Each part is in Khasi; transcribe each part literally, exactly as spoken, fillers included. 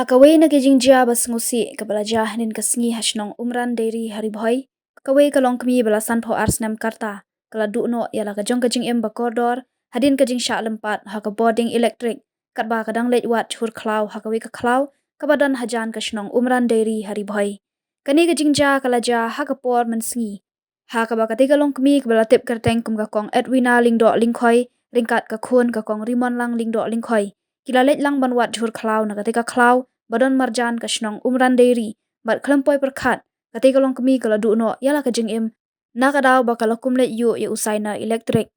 Kawei na ki jingjia ba sngewsih kaba la jia hynnin ka sngi ha shnong Umran Dairy ha Ri Bhoi, kawei ka longkmie ba la sanphew ar snem ka rta ka la duh noh ïa la ka jong ka jingim ba kordor hadien ka jingshah lympat ha ka bording elektrik katba ka dang leit wad jhur khlaw ha kawei ka khlaw kaba don hajan ka shnong Umran Dairy ha Ri Bhoi. Kane ka jingjia ka la jia ha ka por mynsngi, ha kaba katei ka longkmie kaba la tip kyrteng kum ka Kong Edwina Lyngdoh Lyngkhoi ryngkat ka khun ka Kong Rimonlang Lyngdoh Lyngkhoi ki la leit lang ban wad jhur khlaw na katei ka khlaw ba don marjan ka shnong Umran Dairy, bad khlem poi pyrkhat katei ka longkmie ka la duh noh ïa la ka jingim na ka daw ba ka la kum leit ïuh ïa u saina elektrik.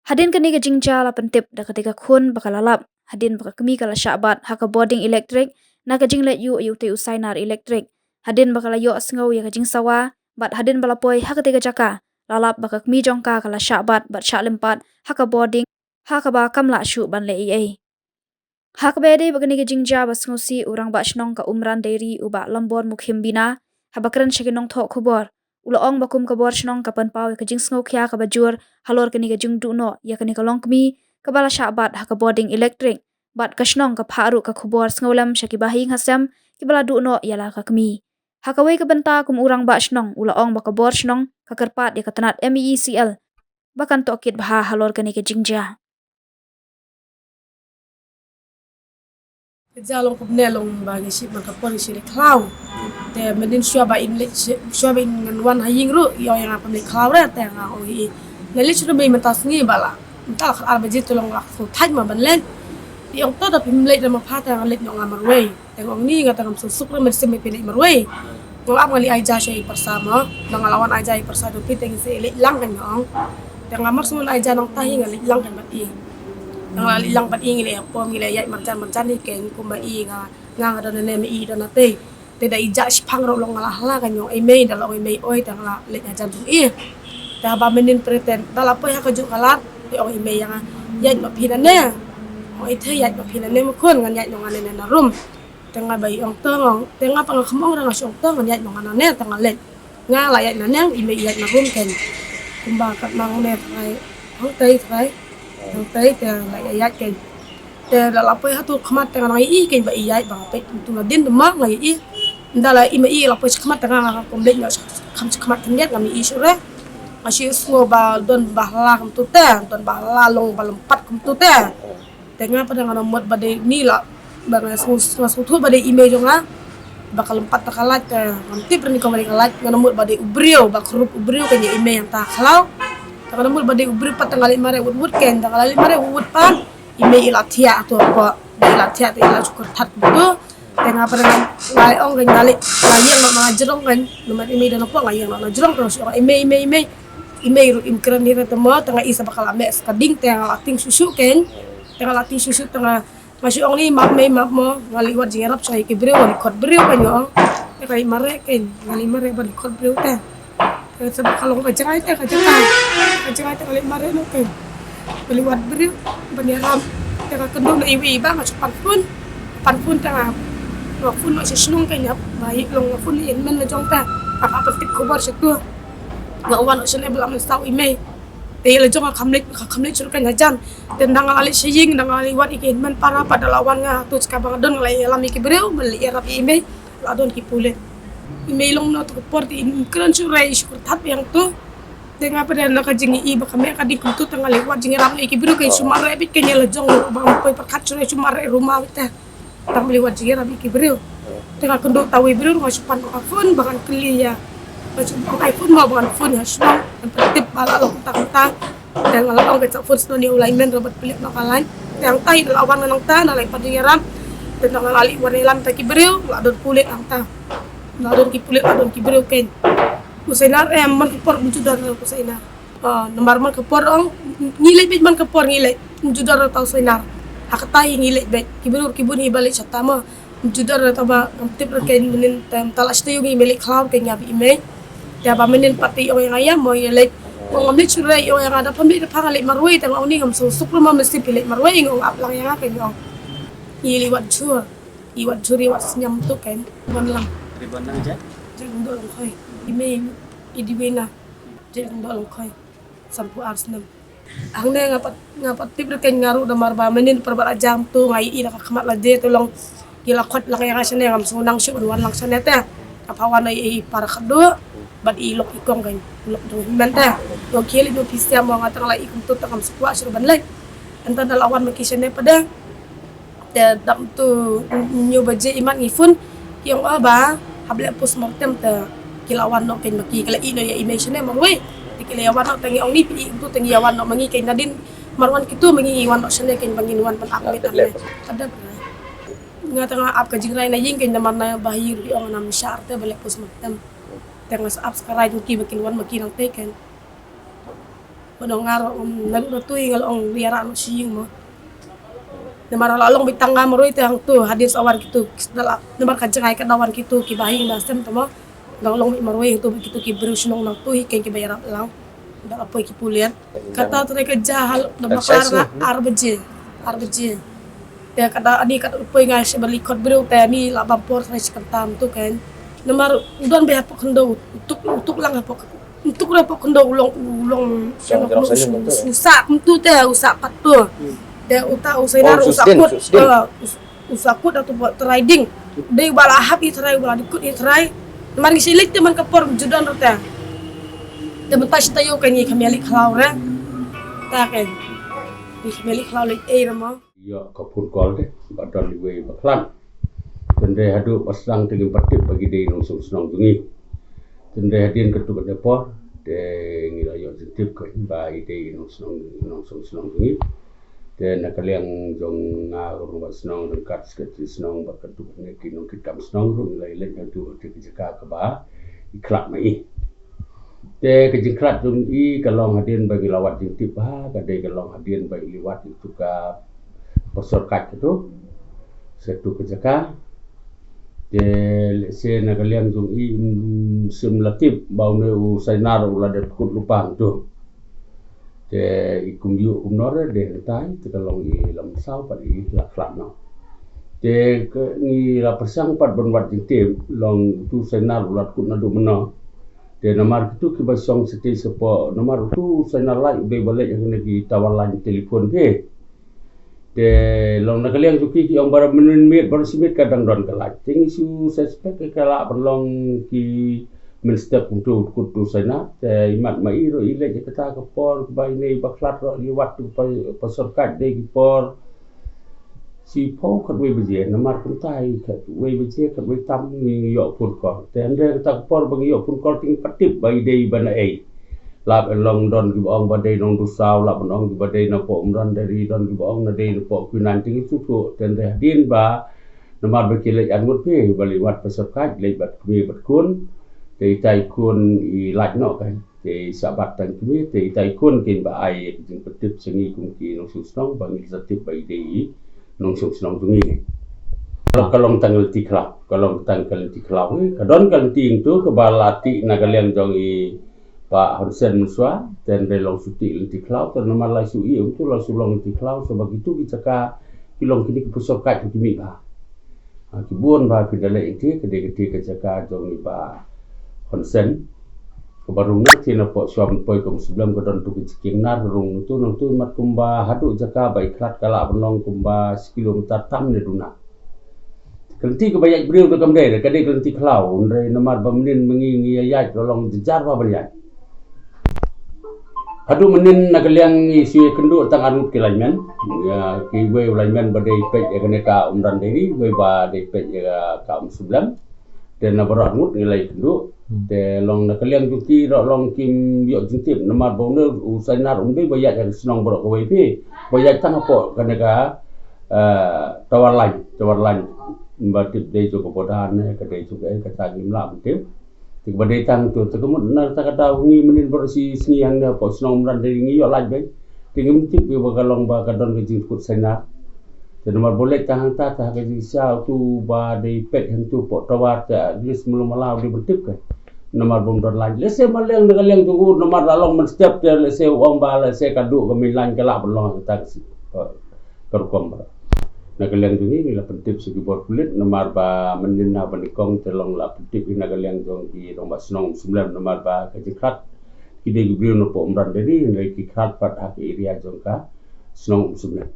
Hadien kane ka jingjia la pyntip da katei ka khun ba ka la lap hadien ba ka kmie ka la shah bat ha ka bording elektrik na ka jingleit ïuh ïa utei u sainar elektrik. Hadien ba ka la ïohsngew ïa ka jingsawa bad hadien ba la poi ha katei ka jaka, la lap ba ka kmie jong ka ka la shah bat bad shah lympat ha ka bording, ha kaba kam lah shuh ban leh ei ei. Ha kaba ïadei bad kane ka jingjia ba sngewsih, u rangbah shnong ka Umran Dairy, u Bah Lambor Mukhim Bina, haba kren sha ki nongthoh khubor, u la ong ba kum ka bor shnong ka pynpaw ïa ka jingsngewkhia kaba jur halor kane ka jingduh noh ïa kane ka longkmie kaba la shah bat ha ka bording elektrik, bad ka shnong ka phah ruh ka khubor sngewlem sha ki bahaïing hasem kiba la duh noh ïa la ka kmie. Ha kawei ka bynta kum u rangbah shnong u la ong ba ka bor shnong ka kyrpad ïa ka tnat M E E C L ba kan tohkit bha halor kane ka jingjia. Ka jia long kumne, long ba ngi shim man ka por ngi shim leit khlaw. Te mynnin shuwa ba in leit shi-, shuwa ba in ngan wan ha ïing ruh, i ong ïa nga phim leit khlaw re, te nga ong hi. Nga leit shuwa ba mynta sngi ba la. Mynta la khatar baje te long la sngewthait ma ban leit. I ong to da phim leit re ma pha, te nga leit noh nga marwei. Te nga ong ni nga te ngam suk suk re, mynsiem ba phi leit marwei. Nga ap nga leit ai ja sha i pyrsa mo. Nang nga la wan ai ja i pyrsa to phi te ngi sa leit lang kan nga ong. Te nga mar sngewbha ai ja nangta hi nga leit lang kan bad i. Nang la leit lang bad i ngi leit pom ngi leit ïaid marjan marjan hi ken kumba i nga nga nga don ne me i don na te. Te da i ja shipang ro long nga la hala kan ong i mei da long i mei oi te nga la leit hajan jong i. Te haba mynnin pretend da la poi ha ka juk ka lad te ong i mei ïa nga ïaid ma phi na ne. Ong i te ïaid ma phi na ne ma khun ngan ïaid ma nga ne na rum. Te nga ba i ong to nga ong, te nga pa nga kham ong re nga shu ong to ngan ïaid ma nga na ne te nga leit. Nga la ïaid na ne i mei ïaid na rum ken. Kumba kat nang ne te ngai hangtei te ngai. Hangtei te la ïaid ken. Te la la poi ha tu khmat te nga nang i ken ba i ïaid ba nga peit tu nga din de ma nga i. Nda la i mei i la poi khmat te nga nga kum leit nga kham khmat khyndiat nga mei i shu re. Nga shu sngew ba don ba la kum tu te, don ba la long ba lympat kum tu te. Te nga pat nga na mut ba dei ni la ba nga sngewthuh ba dei i mei jong nga ba ka lympat ta ka lait te ngam tip re ni ka mari ka lait nga na mut ba dei u briew ba krup u briew ka ni i mei ïa ta khlaw. Te nga na mut ba dei u briew pat te nga leit mareh wut wut ken te nga leit mareh wut wut pat i mei i la thiah tu ba i la thiah te i la shu kyrthat tu. Te nga pat nga ong nga leit nga ïeng noh na jrong kan. Namar i mei da na pok nga ïeng noh na jrong te nga shu ong i mei i mei i mei. I mei ruh im kren hi re te mo te nga i sa ba ka la meh sa ka ding te nga la tieng shuh shuh ken. Te nga la tieng shuh shuh te nga nga shu ong ni map mei map mo nga leit wad jingïarap sha ki briew nga leit khot briew ka nga ong. Te ka leit mareh ken nga leit mareh ba leit khot briew te. Te sa ba ka long ka jngai te ka jngai ka jngai te nga leit mareh noh ken. Ba leit wad briew ban ïarap te ka kynduh na iwei i ba nga shu pan phone. Pan phone te nga nga phone noh sha shnong ken ïa ba i long nga phone ïa i hynmen la jong te. Nga ka pyntip khubor sha tu. Nga wan sha ne ba la mynsaw i mei. Te ïa la jong ka kham leit ka kham leit shuh ken hajan. Te nda nga la leit sha ïing nda nga la leit wad ïa ki hynmen para pat da la wan nga tu ka ba nga don nga la ïalam ïa ki briew ban leit ïarap ïa i mei. La don ki pulit. I mei long na tu ka por te i kren shuh re i shu kyrthat biang tu. Te nga pat na ka jingïohi ba ka meh ka ding kumtu te nga leit wad jingïarap ïa ki briew ka shu mareh beit ka ïa la jong ba nga poi pyrkhat shuh re shu mareh ruma beit te. Tang ba leit wad jingïarap ïa ki briew. Te nga kynduh ta wei briew nga shu pan ka phone ba ngan kylli ïa. Ba shu pan ka phone ma ba ngan phone ha shnong ngan pyntip ba la long ta ta. Te nga la ong ka sa phone shnong ïa u lineman Robert Philip na ka line. Te hangta i la wan nang ta na la pan jingïarap. Te nga la leit wan ïalam ta ki briew la don pulit hangta. La don ki pulit la don ki briew ken. U Sainar em man ka por mynta u Sainar. Ah, namar man ka por ong ngi leit beit man ka por ngi leit mynta u Sainar. Ha kata hi ngi leit beit ki briew ki bun hi ba leit shata ma. Mynta u Sainar ta ba ngam tip re ken mynnin te mynta la shata ïa ngi me leit khlaw ken ïa ba i mei. Te ba mynnin pat te ong ïa nga ïa mo ïa leit. Ong ngam leit shuh re ong ïa nga da pham leit da phang leit marwei te ong ni ngam sngewthuh suk re ma mesti phi leit marwei ong ap lang ïa nga ken ong. Ngi leit wad jhur. I wad jhur i wad sniam tu ken. Wan lang. Ri ban lang ja. Jeng do lang khoi. I mei i di wei na. Jeng do lang khoi. Samphu ar snem. Hangne nga pat nga pat tip re ken nga ruh da mar ba mynnin pyrbat ajam tu nga i i la ka khmat la je tu long. Ki la khot lang ïa nga shane, ngam sngewdang shuh ban wan lang shane te. Ka pha wan ïa i para khadduh bad i lok i kong kan, lok jong hynmen te. Ïoh khie leit noh phi sha mo, nga tang la i kumto te ngam sngewdang shuh ban leit. Ynda la wan ma ki shane pat de. Te dap tu hynñiew baje imat ngi phone, ki ong, "Oh ba, hap leh postmortem." Te ki la wan noh kan ma ki, ki la ïeh noh ïa i mei shane marwei. Te ki la ïa wan noh, te ngi ong ni phi i kumto te ngi ïa wan noh ma ngi kan, nadien mar wan kito ma ngi, ngi wan noh shane kan ba ngin wan ban ap mei. Te nga tang ap ka jingrai na ïing kan, namar na ba hi ruh i ong ngam shah te ba leh postmortem. Te nga sa ap sa ka rai jong ki ba kin wan ma ki nangtei kan. Ba dang nga ruh, um, naduh na tu i nga la ong ïa ra noh shi ïing mo. Namar la long beit tang nga marwei te hangto hadien sa wan kito, namar ka jngai ka da wan kito ki ba hi na sem te mo. Dang long beit marwei hangto beit kito ki briew shnong nangto hi kan ki ba ïarap lang. Ba la poi ki pulit. Kata trai ka jahal da ba kar nga ar baje. Ar baje. Te kata ani kata poi nga shi ba likot briew te ani la bam por trai shi kan tam tu kan. Namar u don ba hapoh khyndew, u tuk, u tuk lang hapoh, u tuk hapoh khyndew u long, u long, u sah kumtu te, u sah pat tu. Te uta u Sainar u sah kut, eh, u sah kut atu ba trai ding. Dei ba la hap i trai, ba la dikut i trai. Namar ngi shi leit te man ka por ju don rta. Te mynta shi taïew ka ngi kham ïa leit khlaw re. Ta ka ngi kham ïa leit khlaw leit ei re mo. Ïoh ka phone call te ba don iwei ba khlad. Te hynrei haduh ba sdang te ngim pat tip ba ki dei nongshong shnong jong ngi. Te hynrei hadien katto katne por te ngi la ïoh jingtip ka ba i dei nongshong, nongshong shnong jong ngi. Te na ka liang jong nga u rangbah shnong ryngkat secretary shnong bad katto katne ki nongkitkam shnong ruh ngi la ïaleit hangto te ka jaka kaba i khlad ma i. Te ka jingkhlad jong i ka long hadien ba ngi la wad jingtip ba ka dei ka long hadien ba i la wad ïa katu ka posor kaj katu. Sa katu ka jaka. Te lehse na ka liang jong i, mm, sim la tip ba une u Sainar u la dep kut lypa hangto. Te i kumjuh kumno re de hangtai te ka long i la mynsaw pat i la khlad noh. Te ka ngi la pyrshang pat ban wad jingtip long utu u Sainar u la kut naduh mynno. Te namar kitu kiba shong shatei shapoh, namar utu u Sainar Lait u dei ba leit ha kine ki tower line telephone te. Te long na ka liang jong ki ki ong baroh mynnin miet baroh shi miet ka dang don ka lait. Te ngi shu suspect ka lah ban long ki mynstep utu u kut u Sainar. Te imat ma i ruh i leit ha kata ka por ba ine i ba khlad ruh i wad tu pa, pa sorkar dei ki por shiphew khatwei baje, namar kumta i khatwei baje khatwei tam ngi ïoh phone call. Te hynrei kata ka por ba ngi ïoh phone call te ngi pat tip ba i dei ba na ei. Lah ban long don kiba ong ba dei Nongdusaw, lah ban ong kiba dei napoh Umrandari, don kiba ong na dei napoh Kwinnaiñ te ngi shu thuh. Te hynrei hadien ba namar ba ki leit arngut phi ba leit wad pa sorkar, leit bad kmie bad khun. Te itai khun i lait noh kan. Te i shah bat tang kmie, te itai khun kin ba ai ïa ka jingpyntip sha ngi kum ki nongshong shnong ba ngi sa tip ba i dei i nongshong shnong jong ngi. Ka long tang ka lynti khlaw, ka long tang ka lynti khlaw, eh, ka don ka lynti hangto kaba la tih na ka liang jong i Bah Hun Sen mynshuwa, te hynrei long shu tih lynti khlaw, te namar la shu ïoh hangto la shu long lynti khlaw, sa ba kitu ki jaka ki long kine ki posor kaj ki mih bha. Ha, ki bun ba phi da leh ïa ki, ka dei ka dei ka jaka jong i Bah Hun Sen. Kaba rung na ki napoh shuwa ban poi ka Umshlem ka don tu ki jingkieng nar rung tu nang tu mat kumba haduh jaka ba i khlad ka lah ban long kumba shi kilometer tam ne duna. Ka lynti kaba ïaid briew te kam dei, ka dei ka lynti khlaw, hynrei namar ba mynnin ma ngi ngi ïa ïaid ka long jynjar ba ban ïaid. Haduh mynnin na ka liang ngi shu ïakynduh tang arngut ki lineman. Ïa kiwei u lineman ba dei peit ïa kane ka Umrandari, wei ba dei peit ïa ka Umshlem. Te na baroh arngut ngi la ïakynduh. Hmm. Te long na ka liang jong ki ruh long kim ïoh jingtip namar ba une u Sainar um dei ba ïaid ha ka shnong baroh kawei phi. Ba ïaid tang hapoh kane ka, eh, tower line, tower line. Ba tip dei jong ka border ne ka dei jong ka, eh, kata ngim lah ban tip. Te kaba dei tang tu, te ka mut na kata ka daw ngi mynnin baroh shi sngi hangne hapoh shnong Umrandari ngi ïoh lait beit. Te ngim tip ba ka long ba ka don ka jingkut Sainar. Te namar ba u leit tang hangta, te ha ka jingshisha utu ba dei peit hangtu hapoh tower te at least malu mala u dei ban tip ka. Namar ba um don lait. Lehse ma liang na ka liang jong u namar la long mynstep te lehse u ong ba lehse ka duh ka main line ka lah ban long hangta ka si. Ka rukom ba. Na ka liang jong ngi ngi la pyntip sha ki bor pulit namar ba mynnin ha ba nyngkong te long la pyntip ïa na ka liang jong ki rangbah shnong Umshlem namar ba ka jingkhlad ki dei ki briew napoh Umrandari hynrei ki khlad pat ha ka area jong ka shnong Umshlem.